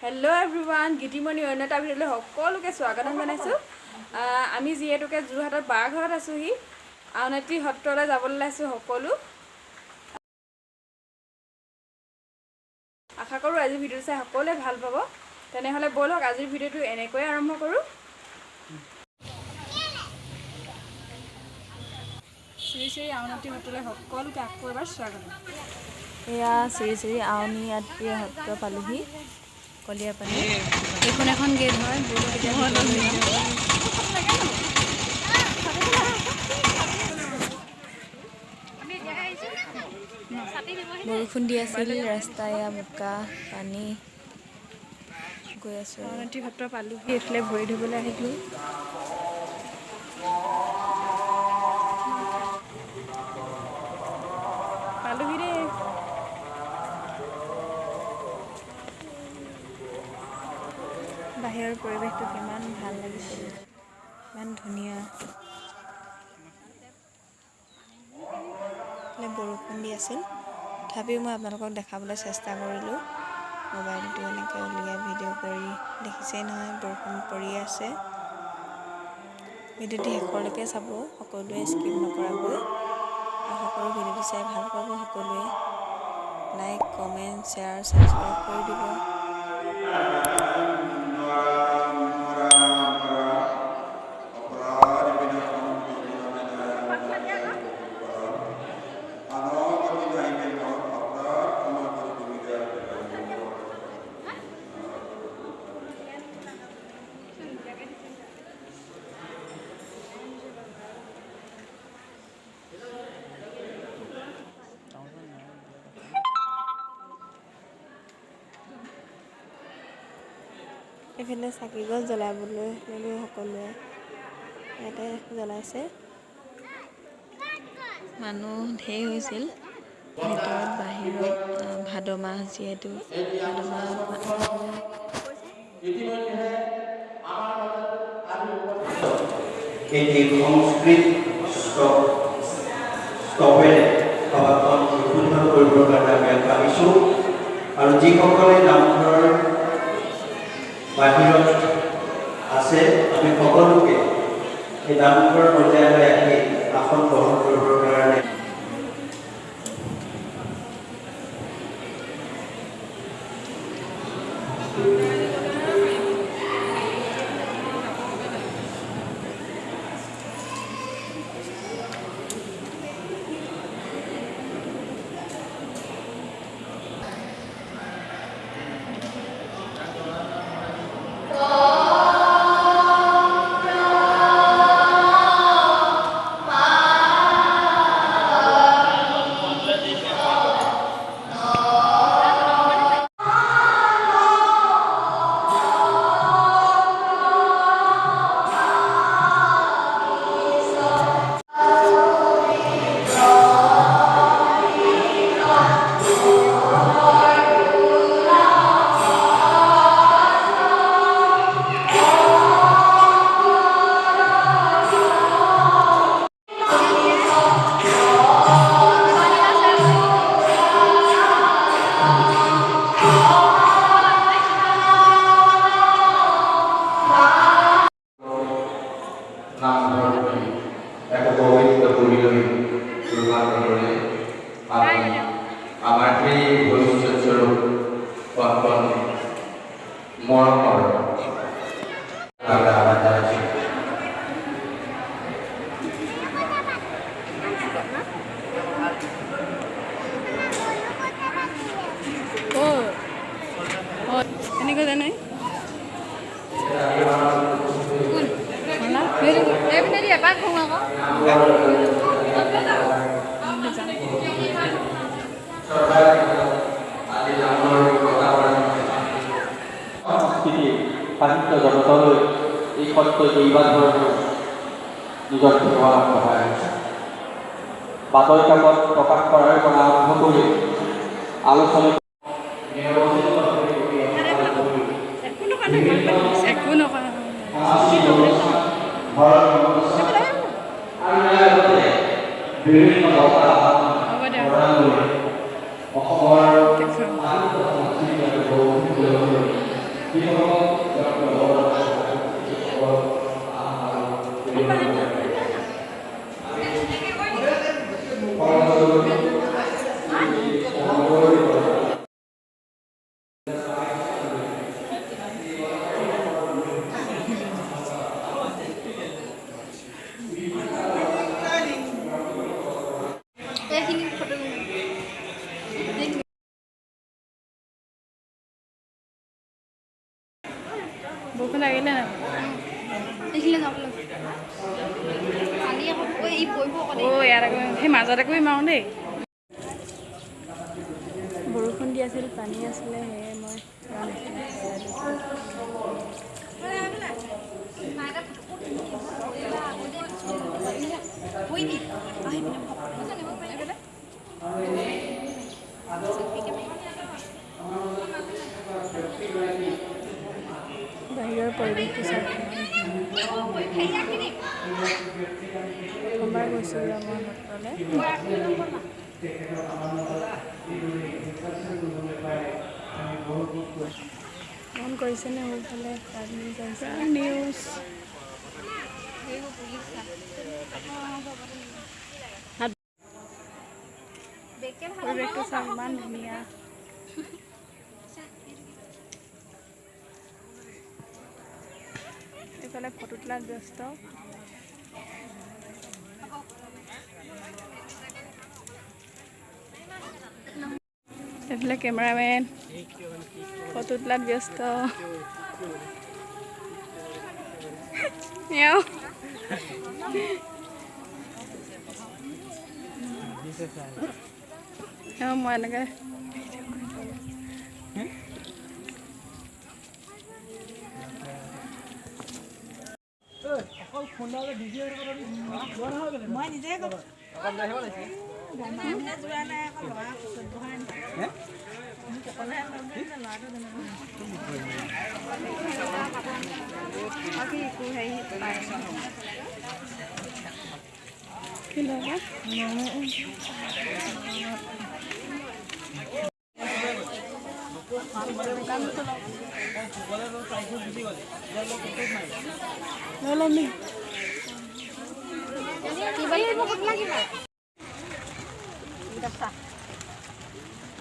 Hello' everyone, Gitimoni অন্য এটা ভিডিঅ'লৈ সকলোকে স্বাগতম জনাইছোঁ। আমি যিহেতুকে যোৰহাটৰ বাৰঘৰত আছোঁহি, আউনীআটী সত্ৰলৈ যাবলৈ ওলাইছোঁ সকলো। আশা কৰোঁ আজিৰ ভিডিঅ'টো চাই সকলোৱে ভাল পাব। তেনেহ'লে ব'লক, আজিৰ ভিডিঅ'টো এনেকৈয়ে আৰম্ভ কৰোঁ। শ্ৰী শ্ৰী আউনীআটী সত্ৰলৈ সকলোকে আকৌ এবাৰ স্বাগতম। এয়া শ্ৰী শ্ৰী আউনীআটী সত্ৰ পালোহি, কলীয়াপানী। এইখন এখন গেট হয়। ব'লক, এতিয়া ভিতৰলৈ যাওঁ। বৰষুণ দি আছিল, ৰাস্তা এয়া বোকা পানী, গৈ আছোঁ আৰু। আউনীআটী সত্ৰ পালোহি, এইফালে ভৰি ধুবলৈ আহিলোঁ। পালোহি দেই। বাহিৰৰ পৰিৱেশটো কিমান ভাল লাগিছিল, ইমান ধুনীয়া। এইফালে বৰষুণ দি আছিল, তথাপিও মই আপোনালোকক দেখাবলৈ চেষ্টা কৰিলোঁ। মোবাইলটো এনেকৈ উলিয়াই ভিডিঅ' কৰি দেখিছেই নহয়, বৰষুণ পৰি আছে। ভিডিঅ'টো শেষলৈকে চাব সকলোৱে, স্কিপ নকৰাকৈ। আশা কৰোঁ ভিডিঅ'টো চাই ভাল পাব সকলোৱে। লাইক, কমেণ্ট, শ্বেয়াৰ, ছাবস্ক্ৰাইব কৰি দিব। এইফালে চাকি গছ জ্বলাবলৈ ল'লোঁ সকলোৱে, ইয়াতে জ্বলাইছে। মানুহ ঢেৰ হৈছিল ভিতৰত বাহিৰত। ভাদ মাহ যিহেতু, ভাদ মাহত ইতিমধ্যে আমাৰ মাজত আজি উপস্থিত এটি সংস্কৃত স্তৱেৰে সভাখন উদ্বোধন কৰিবৰ কাৰণে আমি আগবাঢ়িছোঁ আৰু যিসকলে নামঘৰৰ বাহিৰত আছে, আমি সকলোকে এই নামঘৰৰ পৰ্যায়লৈ আহি আসন গ্ৰহণ কৰিবৰ কাৰণে নামঘৰ বুলি এক পবিত্ৰ পুৰীলৈ ৰূপান্তৰেৰে আমি আমাৰ সেই ভৱিষ্যত স্বৰূপ কণ কণ মৰমৰ আহ্বান জনাইছোঁ। ক'ত এনেকৈ জানে? এইপিনে দি এপাক ঘূৰো আকৌ। আজি নামঘৰ বঁটা প্ৰদান সংস্কৃতি সাহিত্য জগতলৈ এই সত্ৰই কেইবা ধৰণৰ নিজৰ সেৱা আগবঢ়াই আহিছে। বাতৰি কাকত প্ৰকাশ কৰাৰ পৰা আৰম্ভ কৰি আলোচনী একো নকয়। সাংস্কৃতিক অনুষ্ঠান, ধৰ্মীয় অনুষ্ঠান আৰু ইয়াৰ লগতে বিভিন্ন বঁটা হ'ব দে। প্ৰদান কৰি অসমৰ সাহিত্য, সংস্কৃতি আৰু বৌদ্ধিক জগতলৈ বৰষুণ লাগিলে নাই? অ' ইয়াত আকৌ সেই মাজত আকৌ মাৰোঁ দেই। বৰষুণ দি আছিল, পানী আছিলে, সেয়ে মই বাহিৰৰ পৰিৱেশটো চাওক। প্ৰথমবাৰ গৈছোঁ মই সত্ৰলৈ। মন কৰিছেনে সেইফালে প্ৰাগ নিউজ আহিছে? নিউজ পৰিৱেশটো চাওক, ইমান ধুনীয়া। এইফালে ফটো তোলাত ব্যস্ত। এইফালে কেমেৰামেন ফটো তোলাত ব্যস্ত। মই এনেকৈ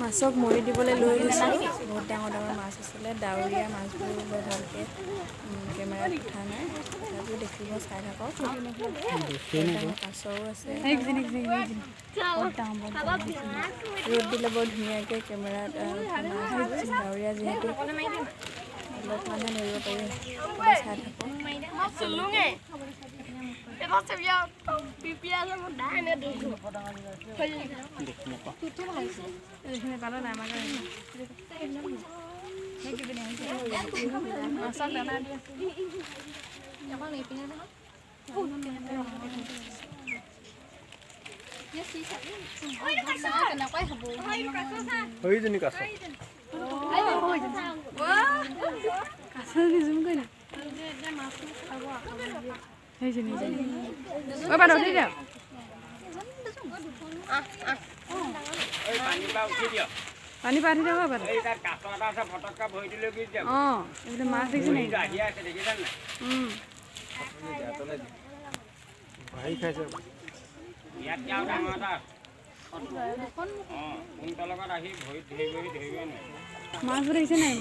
মাছক মৰি দিবলৈ লৈ গৈছোঁ। বহুত ডাঙৰ ডাঙৰ মাছ আছিলে, ডাৱৰীয়া মাছবোৰ বৰ ভালকৈ কেমেৰাত উঠা নাই, তথাপিও দেখিব, চাই থাকক। কাছও আছে, ৰ'দ দিলে বৰ ধুনীয়াকৈ কেমেৰাত ডাৱৰীয়া যিহেতু অলপ মানে ধৰিব পাৰি, চাই থাকক। পানী পাতি দিয়ক। অঁ, এইবিলাক মাছ দেখিছে নাই? মাছবোৰ দেখিছে নাই?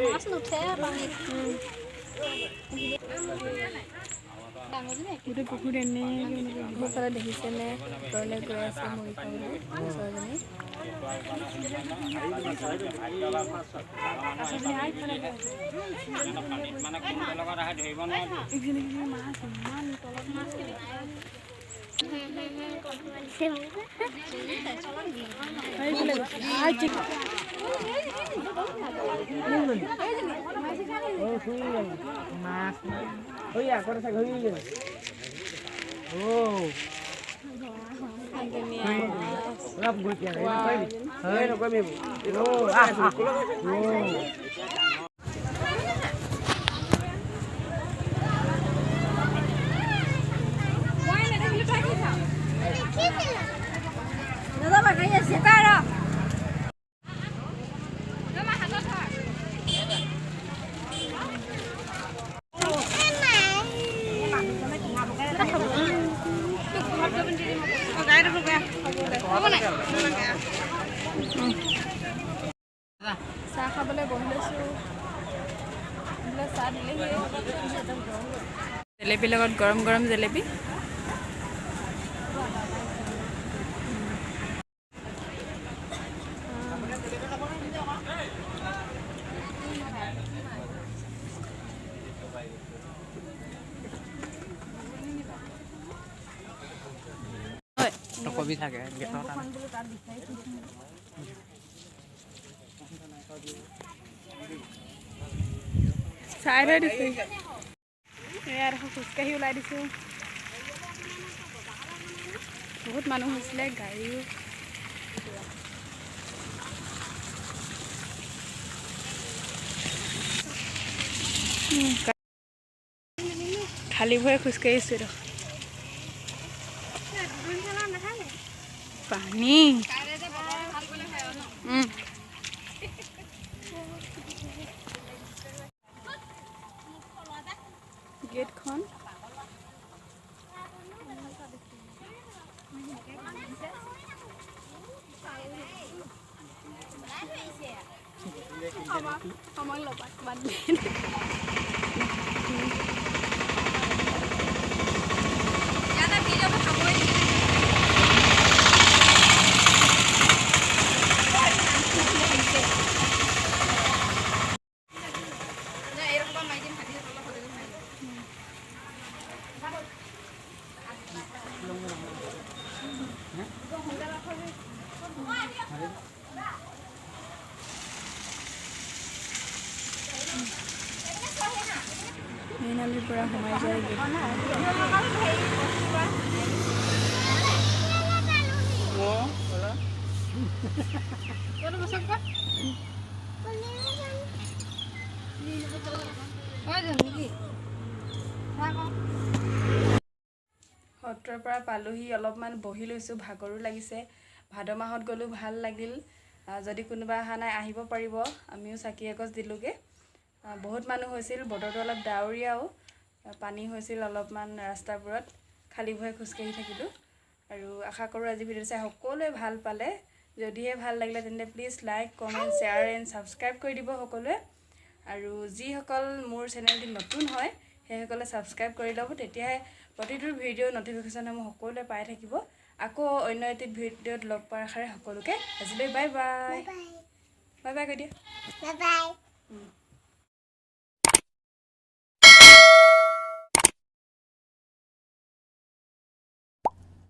মাছ নুঠে পানীত। গোটেই পুখুৰীত এনেই সেইফালে দেখিছেনে? ওপৰলৈ গৈ আছে মুড়ি খাবলৈ ওচৰজনী। চাহ খাবলৈ বহি লৈছোঁ। চাহ দিলেহি, জেলেপীৰ লগত গৰম গৰম জেলেপী। কবি থাকে চাই থৈ দিছোঁ। এয়া দেখোন খোজকাঢ়ি ওলাই দিছোঁ। বহুত মানুহ হৈছিলে, গাড়ীও। খালী ভয়ে খোজকাঢ়িছোঁ দেখোন। পানী গেটখন মেইন পৰা সোমাই যায়। সত্ৰৰ পৰা পালোহি, অলপমান বহি লৈছোঁ, ভাগৰো লাগিছে। ভাদ মাহত গ'লোঁ, ভাল লাগিল। যদি কোনোবা অহা নাই আহিব পাৰিব। আমিও চাকি এগছ দিলোঁগৈ। বহুত মানুহ হৈছিল, বতৰটো অলপ ডাৱৰীয়াও, পানী হৈছিল অলপমান ৰাস্তাবোৰত। খালী ভয়ে খোজকাঢ়ি থাকিলোঁ। আৰু আশা কৰোঁ আজি ভিডিঅ' চাই সকলোৱে ভাল পালে। যদিহে ভাল লাগিলে তেন্তে please like, comment, share and subscribe কৰি দিব সকলোৱে। আৰু যিসকল মোৰ চেনেলটি নতুন হয় সেইসকলে ছাবস্ক্ৰাইব কৰি ল'ব, তেতিয়াহে প্ৰতিটো ভিডিঅ' ন'টিফিকেশ্যনসমূহ সকলোৱে পাই থাকিব। আকৌ অন্য এটি ভিডিঅ'ত লগ পোৱাৰ আশাৰে সকলোকে আজিলৈ বাই বাই। বাই বাই কৈ দিয়া।